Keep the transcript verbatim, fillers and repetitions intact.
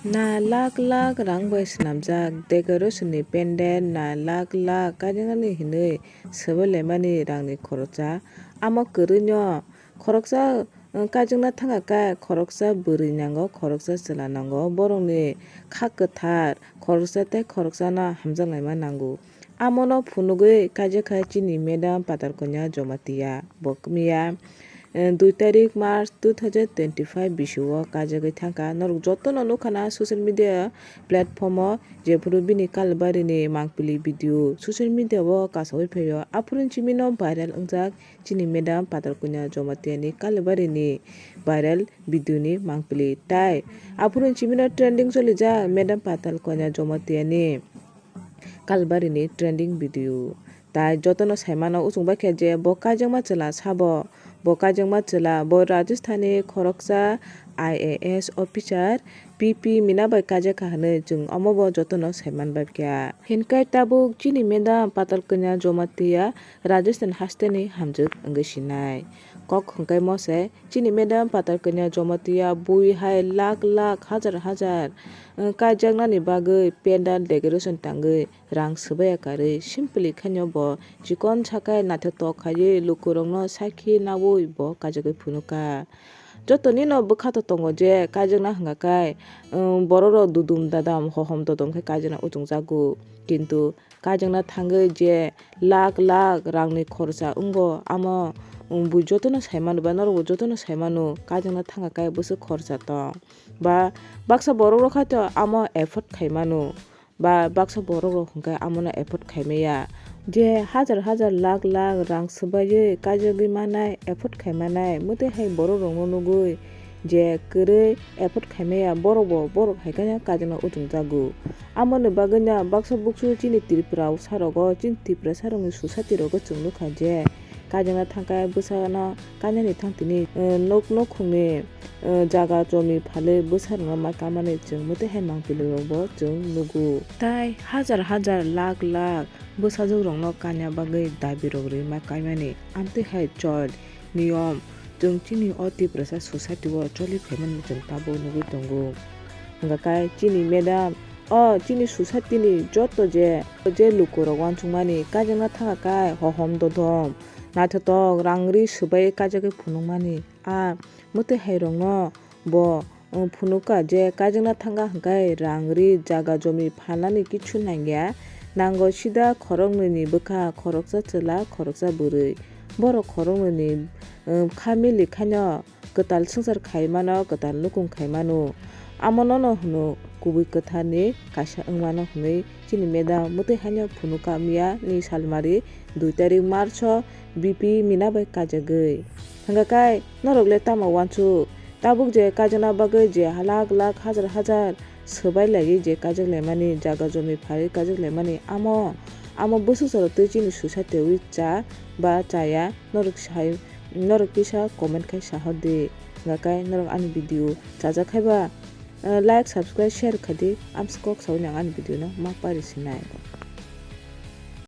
Na lakh lakh rang bai swnamjak decoration ni pandal, na lakh lakh kaijaknani hinwi swbai laimani rangni khoroksa. Amo kwrwino khoroksa, um, kaijakna thangkha khe khoroksa bwrwi nango, khoroksa chwla nango, borokni kha kwthar khoroksa tei khoroksano hamjak laima nango. Amono phunugwi kaijakha chini madam Patal Kanya Jamatia. Bo kmiya, eh, dui tarik March two thousand twenty-five bisio kaijakgwi thangkha. Norok jotono nukha na social media platform o, jephuru bini Kalbarini mangpili video social media o kasaui phaio. Aphuru chimino viral wngjak chini madam Patal Kanya Jamatia ni Kalbarini viral video ni mangpili. Tai aphuru chimino trending cholijak madam Patal Kanya Jamatia ni Kalbarini trending video. Tai jotono saimano, uchung bai khe je bo kaijakma chwla sabo. Bo kaijakma chwla, bo Rajasthan ni khoroksa I A S officer P P Mina bai kaijakha hinwi chwng omo bo jotono saiman bai kha. Hinkai tabuk chini madam Patal Kanya Jamatia Rajasthan haste ni hamjwk wngwi sinai. Kok hwnkhe mo se, chini madam Patal Kanya Jamatia bui hai lakh lakh, hajar hajar, eh, kaijaknani bagwi pandal decoration tangwi rang swbaiya karwi simply khaino bo chikon sakai naithotok khaiwi lukurokno sakhi naui bo kaijagwi phunukha. Jotonino bwkha to tongo je kaijakna hwnkha khe, um, bororok dudum dadam hohom dodom khe kaijakna uchungjago. Kintu kaijakna thangwi je lakh lakh rangni khoroksa wngo, amo, um, bui jotono saimano ba norokbo jotono saimano, kaijakna thangkha khe bwswk khoroksa tong. Ba baksa borokrok khaito amo afford khaimano, ba baksa borokrok hwnkhe amono afford khaimaya. Je hajar hajar lakh lakh rang swbaiwi kaijagwi manai, afford khaimanai, mwtwi hai borokrokno nugwi je kwrwi afford khaimaya, borokbo borok hai kheno kaijakna uchungjago. Amoni bagwino baksa buksu chini Tripura sarogo, chini Tripura sarokni society rogo chwng nukha je kaijakna thangkhe bwsano kainani thang tini, eh, nok nokhungni, eh, jaga jomi phalwi bwsarokno ma kamani chwng mwtwi hai mangpili rokbo chwng nugo. Tai hajar hajar lakh lakh bwsajwk rokno kaina bagwi dabi rok rwi ma kaimani amtwi hai chol niyom chwng chini o Tiprasa society o choli phaimani chwng tabuk nugwi tongo. Hwnkha khe chini madam o chini society ni joto je, je lukurok uansukmani kaijakna thangkha khe hohom dodom naithotok rang ri swbai kaijagwi phunukmani. A mwtwi hai rokno bo, um, phunukha je kaijakna thangkha hwnkhe rang ri jaga jomi phalnani kichu nangya. Nango sida khoroknwini bwkha, khoroksa chwla, khoroksa bwrwi. Borok khoroknwini, um, kha mili khaino kwtal swngchar khaimano, kwtal nukung khaimano. Amo nono hwno kubui kwtharni kaisa wngmano hwnwi chini madam mwtwi haino phunukha miya ni salmari dui tarik March o B P Mina bai kajagwi. Hwnkha khe norok le tamo uansuk? Tabuk je kaijakna bagwi je lakh lakh hajar hajar swbai laiwi je kaijak laimani, jaga jomi phalwi kaijak laimani, amo, amo bwswk jora twi chini suisa tewi cha ba chaya, norok sai, norok kisa comment khai sahor di. Hwnkha khe norok ani video chajak khai ba, eh, like, subscribe, share khai di, amsa kok saui nang ani video no ma pari sinai.